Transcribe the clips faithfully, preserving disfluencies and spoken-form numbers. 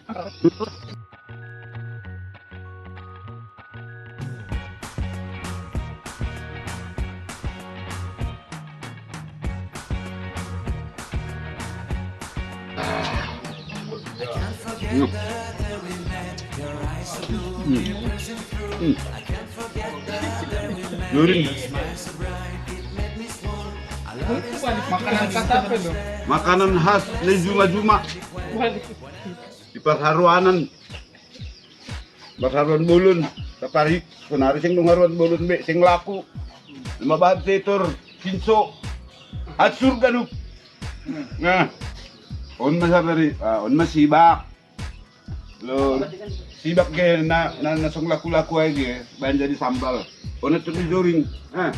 Hmm. Hmm. Hmm. During. Makanan khas apa itu? Makanan khas ni Juma-Juma. Di parharuanan. Parharuan bulun. Taparik. Kunari sing nung haruan bulun be, sing laku. Lima bahan setor, kinso. Atsur ganup. Nah. On masabari, ah, on masibak. Lo, sibak ge na, na, na song laku-laku aja ge, bahan jadi sambal. On itu dijoring. Ah.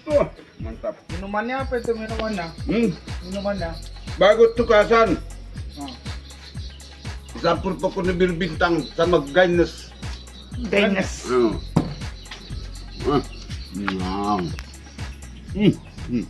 Wah, mantap. Minumannya apa itu minumannya? Hmm. Minumannya? Bagus tuh kasan. Oh. Campur pokoknya bir bintang sama Guinness. Guinness. Hmm. Hmm. Hmm. Hmm.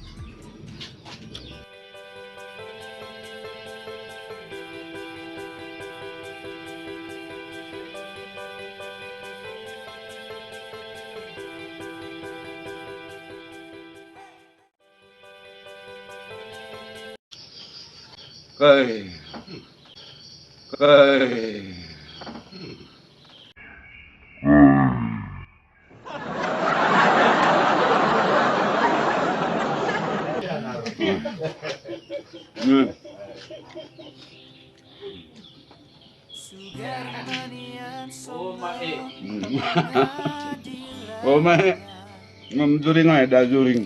Kai. Kai. Hmm. Oh, mae. Ngam juring ay, da juring.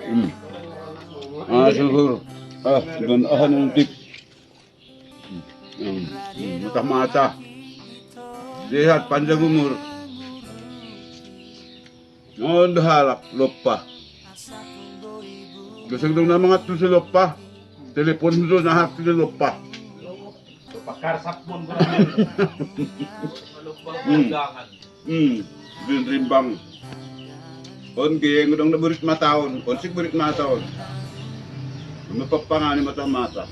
Hmm. Ah, syukur. Ah, dan ahan untik. Hmm. Hmm. Mata-mata. Sehat, panjang umur. Ngon dahalak, lopa. Gasang dong na mangat tu si lopa. Telepon tu na hak tu si lopa. Lopa karsap mon. Hmm. Hmm. Din rimbang. On geng dong na burit mataon. On sik burit mataon. Mapapangani mata-mata.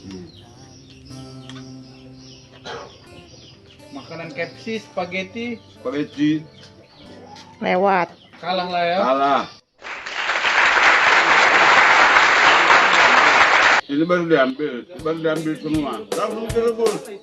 Hmm. Makanan K F C, spaghetti. Spaghetti. Lewat. Kalah lah ya. Kalah. Ini baru diambil, baru diambil semua. Langsung direbus.